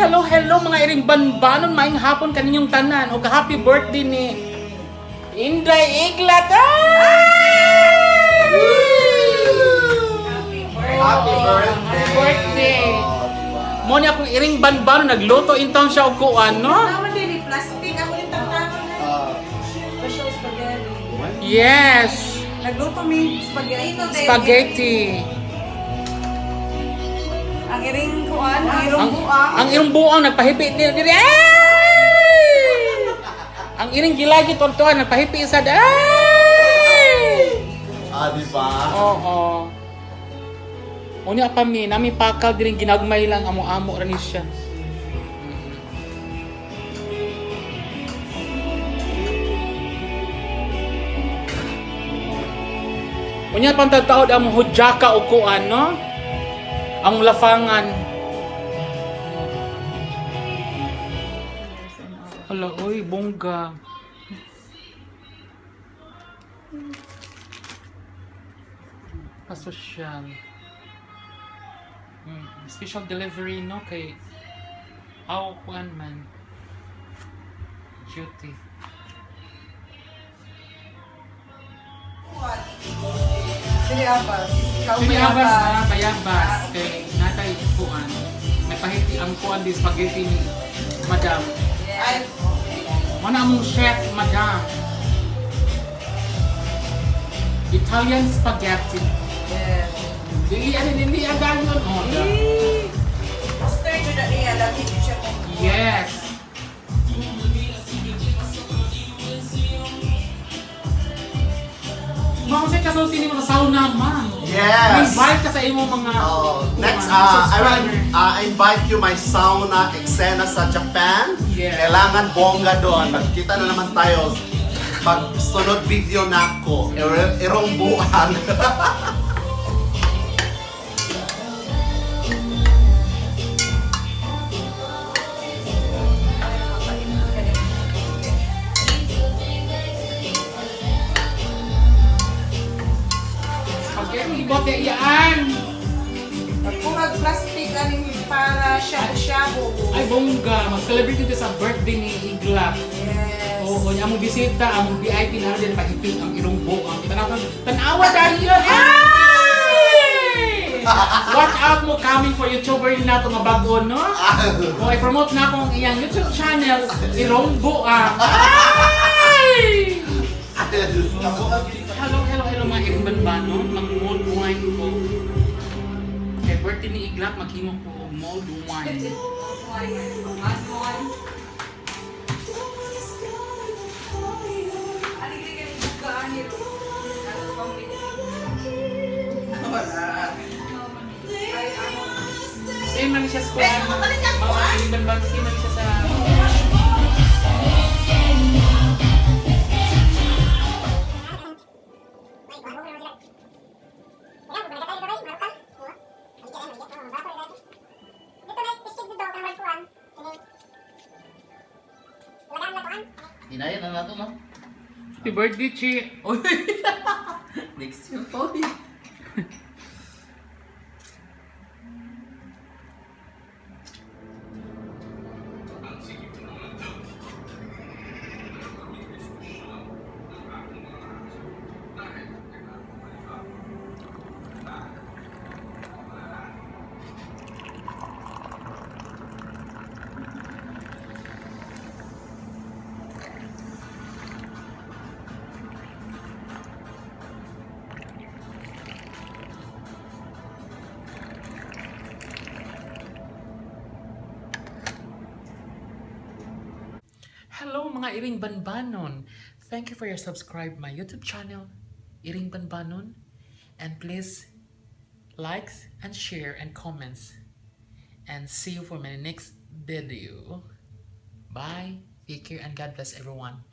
Hello, hello, mga iring banbanon, maayong hapon kaninyong tanan. O happy birthday ni Inday Iglat. Ay! Happy birthday! Happy birthday! Oh, diba? Mo ni akong iring banbanon, nagluto in town siya og kuan, no? Tama din, eh, plastic. Ako yung tangtangon na. Ah, Special spaghetti. Yes! Nagluto mi spaghetti. Spaghetti. Ang iring kuan, ang irong Ang, buang. ang irong buang nagpahipi diri. Ay! Ang iring gilagi tontoan nagpahipi sad. Ay! Ah, diba? Oo. Unya pa mi, nami pakal diring ginagmay lang amo-amo ra ni siya. Unya pang taod ang hudyaka o kuan, no? Ang lafangan. Hala, oy, bongga. Pasosyal. Special delivery, no? Kay aw kuan man. Duty. Sige, Abbas. Ikaw Sige, may abas Abbas. na, bayabas. Kay natay kuan. Nagpahiti ang kuan di spaghetti ni Madam. Ay, Mana among chef, Madam. Italian spaghetti. Yes. Dili ano dili ang dayon. Oh, da. Stir jud na niya, lagi jud siya kung Yes. Ma'am, sa kasulti ni mga sauna, ma'am. Yes! Invite ka sa imong mga Oh, next, mga I will subscriber. invite you my sauna eksena sa Japan. Yes. Kailangan bongga doon. Magkita na naman tayo pag sunod video na ako. Irong buwan. Spaghetti, bote, iyaan. Pagkuhag plastic aning para shabu-shabu. Ay, bongga. Mag-celebrate dito sa birthday ni Igla. Yes. Oo, niya among bisita, among VIP na rin pahipit ang irong buong. Tanawa, tanawa dayon! Ay! Watch out mo coming for YouTuber yun nato nga bago, no? O, i-promote na akong iyang YouTube channel, Irong Buang. Ay! Hello, hello, hello, mga irong banbanon. Mag-mulled wine ko. Kay birthday ni Iglat, maghimo ko og mulled wine. Same man siya sa kuwan. Eh, kapalit ang Mga kuwan. irong banbanon, same man siya sa Hinayan na nato, no? Happy birthday, Chi! Oy! Next year po. Hello, mga Iring Banbanon! Thank you for your subscribe my YouTube channel, Iring Banbanon. And please likes and share and comments. And see you for my next video. Bye, take care, and God bless everyone.